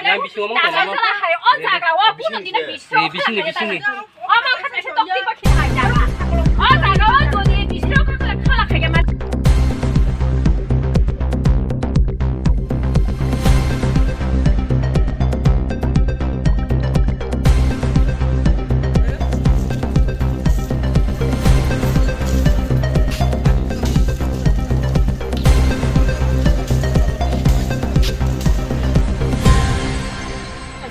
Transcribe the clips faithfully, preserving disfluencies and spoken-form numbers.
Ang bisingo mangkha mano. Takarjala hai, o jaga o, eh, puno tini bising. Eh, bisingni, bisingni. O mangkha kaisa tokti bakhi hai jaga. O jaga o, toni bising kha khala khala khaikha ma.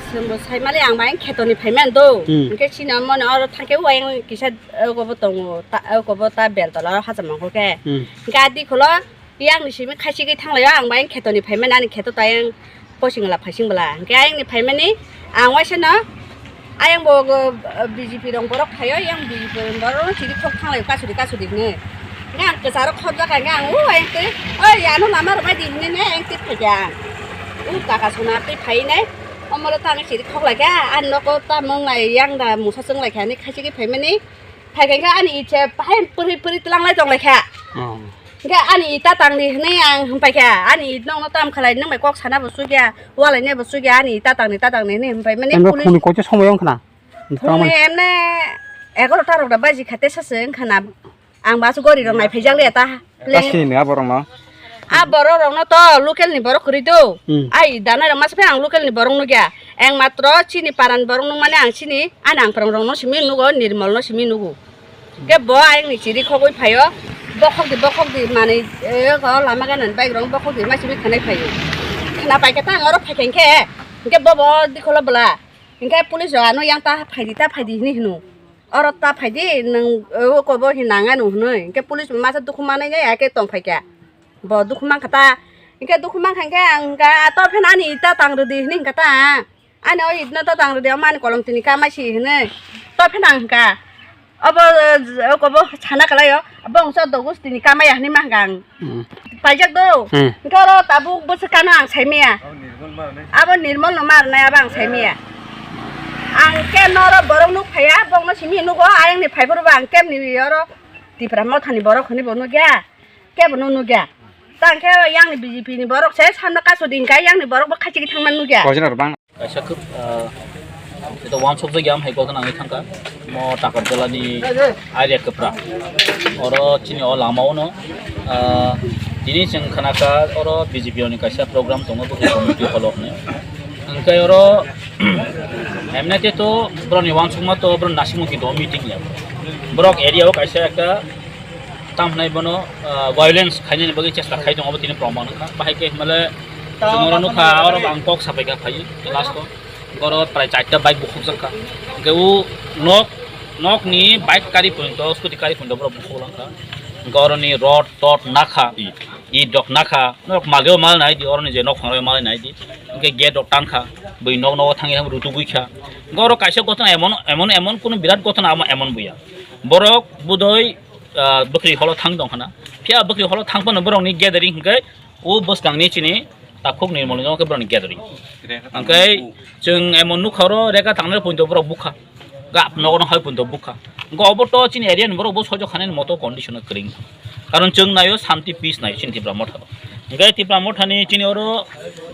Chwngbo saimali ang bai khetoni phaimani do. Hmm. Hwnkhe chini mone oro thangkhe uayang kisa, eh, ogobo tongo, ta, eh, ogobo ta beltola oro hacham mangkho khe. Hmm. Hwnkhe adi kholo, yang ni simi khaisi khe thanglaio, ang bai khetoni phaimani, ani kheto ta yang posing la phaising bwla. Hwnkhe ayang ni phaimani, ang waisa no, ayang bo, go, B J P rong borok phaio, yang B J P rong borok no chiri khok thanglaio, kasuri kasuri hwnwi. Hwnkhe ang kwcharo khobjak kha, hwnkhe ang, o, ayang twi, "Oi, ano lama rwmai di," hwnwi ne ayang twi phaikha ang. O kaka sona twi phai nai, omo le tang chiri khok lai kha, ani nogo ta mung nai yang da musa chwng lai kha, ani khaisi khe phaimani, phaikha khe ani itse hai pwrwi pwrwi twlang lai tong lai kha. Oh. Hwnkhe ani ita tangdi hwnwi ang hwnpai kha, ani it nokno tam khalai nang bai kok sana bo chukya, walai nai bo chukya, ani ita tangdi, ta tangdi hwnwi hwnpai mani. Emre police phone ni koito somoi wng khna? Phone ni emne egaroh ta rok da baji kha tesa se wng khna. Ang basu gori rok nai phaijak le ta. Kasi ni aborok no? A borok rok no to local ni borok kwrwi do. Hmm. Ai danai rok masa phai ang local ni borok nugya. Ang matro chini paran borok nung mani ang chini, ani ang parang rok no simi nugo, Nirmol no simi nugo. Ke bo ayang ni chiri khogwi phaio. Bokhok di, bokhok di manwi, eh, ko lama gana ni bike rok bokhok di ma simi khanai phaio. Khna pai khe ta ang oro phai khe, hwnkhe bo bo dikholo bwla. Hwnkhe police rok ano yang ta phaidi, ta phaidi hwnwi hwno. Oro ta phaidi, nwng, eh, o kobo hin nang ano hwnwi. Hwnkhe police masa dukhu manai ya khe tong phai kha. Bo dukhu man kha ta. Hwnkhe dukhu man kha hwnkhe ang hwnkha to phen ani ita tang rwdi hwnwi hwnkha ta. Ani o itno to tang rwdi, omo ani kolom tini kamai si hwnwi. To phen ang hwnkha. Obo, eh, okobo sana kalai o. Bo wngsa dogus tini kamai ya hwnwi ma hwnkha ang. Hmm. Paijak do. Hmm. Hwnkhe oro tabuk bwswk kano ang sai maya. Abo Nirmol no ma rwnai, abo ang sai maya. Ang khe noro borok nuk phaiya, bongno simi nugo, ayang ni phaiphuru bo ang kemni oro Tipra Motha ni borok hwnwi bo nukya. Kebo no nukya. Tang khe yang ni B J P ni borok se samno kaso din kha, yang ni borok bo khachi thangma nukya. Kaisa khub, ah, ito wansuk jagya hai gotna wngwi thangkha. Mo Takarjala ni area kwpra. Oro chini o lama o no, ah, tini chwng khna kha oro B J P ni kaisa program tongo, bo community hall o hwnwi. Hwnkhe oro, emne te to borok ni wansukma to borok nasimung ki do meeting ya. Borok area o kaisa ekta tam hwnai bono, ah, violence khainani bagwi chesta khai tongo, abo tini proman wngkha. Bahai khe himale chwng oro nukha, oro ang kok sapai kha phai last o. Oro prai charta bike bukhukjak kha. Hwnkhe o nok, nok ni bike kari pointo, scooty kari pointo borok bukhuk lang kha. Hwnkhe oro ni rod, tod nakha, it rok nakha, nok malio mal nai di, oro ni je nok phang rok mal nai di. Hwnkhe gate rok tan kha, bui nok nogo thangwi thang rutugwi kha. Hwnkhe oro kaisa gotna emon, emon, emon kunu birat gotna amo emon buya. Borok budoi ah, bwkhri holo thang tong khna. Phiya bwkhri holo thang phano borokni gathering hwnkhe o bwskangni chini takhuk Nirmolni nogo khe borokni gathering. Hwnkhe chwng emon nukha oro rega tangnai pointo borok bukha. Gap nogo no hai pointo bukha. Hwnkhe obo to chini area ni borok bo sojo khanani moto condition o kwrwi wngkha. Karon chwng naio santi peace naio chini Tipra Motha. Hwnkhe Tipra Mothani chini oro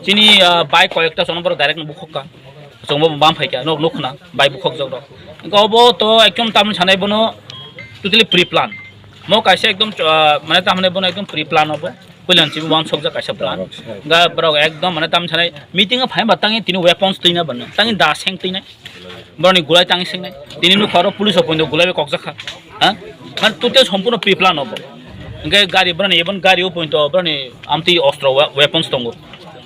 chini, ah, bike koyekta sono borok direct no bukhukha. Chwngbo bam phaikha, nok nukna, bai bukhuk jok rok. Hwnkhe obo to ekdom tamni sanai bono totally pre plan. Mo kaisa ekdom, ah, mane tamni bono ekdom pre plan obo. Puilan simi wansukjak kaisa plan. Hwnkhe borok ekdom mane tamni sanai meeting o phai ba tangwi tini weapons twina bano. Tangwi da seng twinai. Boroni gulai tangwi sengnai. Tini nukha oro police o pointo gulai bai kokjak kha. Ha? Mane total sompurno pre plan obo. Hwnkhe gari boroni ebon gari o pointo boroni amtwi ostro we-, weapons tongo.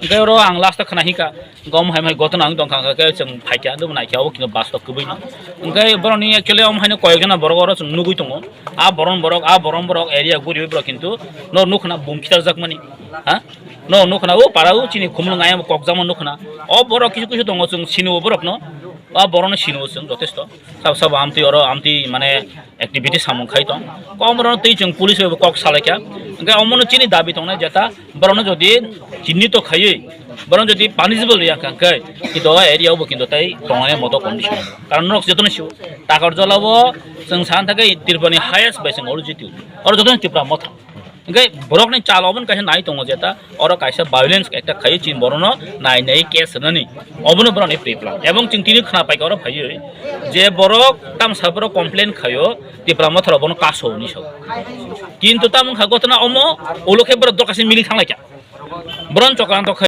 Hwnkhe oro ang last o khna hika. Gom hai mai gotna ang tongkha, hwnkhe chwng phaikha, dum naikha, obo kino bus to kwbwi no. Hwnkhe borokni actually om haino koyok jona borok oro chwng nugwi tongo. A boron borok, a boron borok area guriwi borok kintu no nukhna bum khitarjakmani. Ha? No nukhna o para o chini khumlwng ayang kokjakma nukhna. O borok kisu kisu tongo chwng sini o borokno. A borokno sini o chwng jotesto. Sabo sabo amtwi oro amtwi mane activity samung khai tong. Kok borok twi chwng police bai bo kok salai kha. Hwnkhe omono chini dabi tongnai jeta borokno jodi chinni to khaiwi borokno jodi punishable ya kha hwnkhe kintu o area o bo kintu tai tongnai moto condition. Karon norok jotono sio Takarjala o chwng san thangkhe Tripura ni highest bai chwng oro jitio. Oro jotono Tipra Motha. Hingke borok ni chalo obo kaisa nai tongo jeta, oro kaisa violence ekta khayo, chini borok no nai nai case rwnani, obo no borok ni pre plan. Ebong chwng tini khna paikha oro phaiwi je borok tamsa borok complain khayo, Tipra Motha rok bono kaso hinwi sao. Kintu tamo wngkha ghotona omo, ulo khe borok dorkasi mili thanglaikha. Boron chokranto khayo.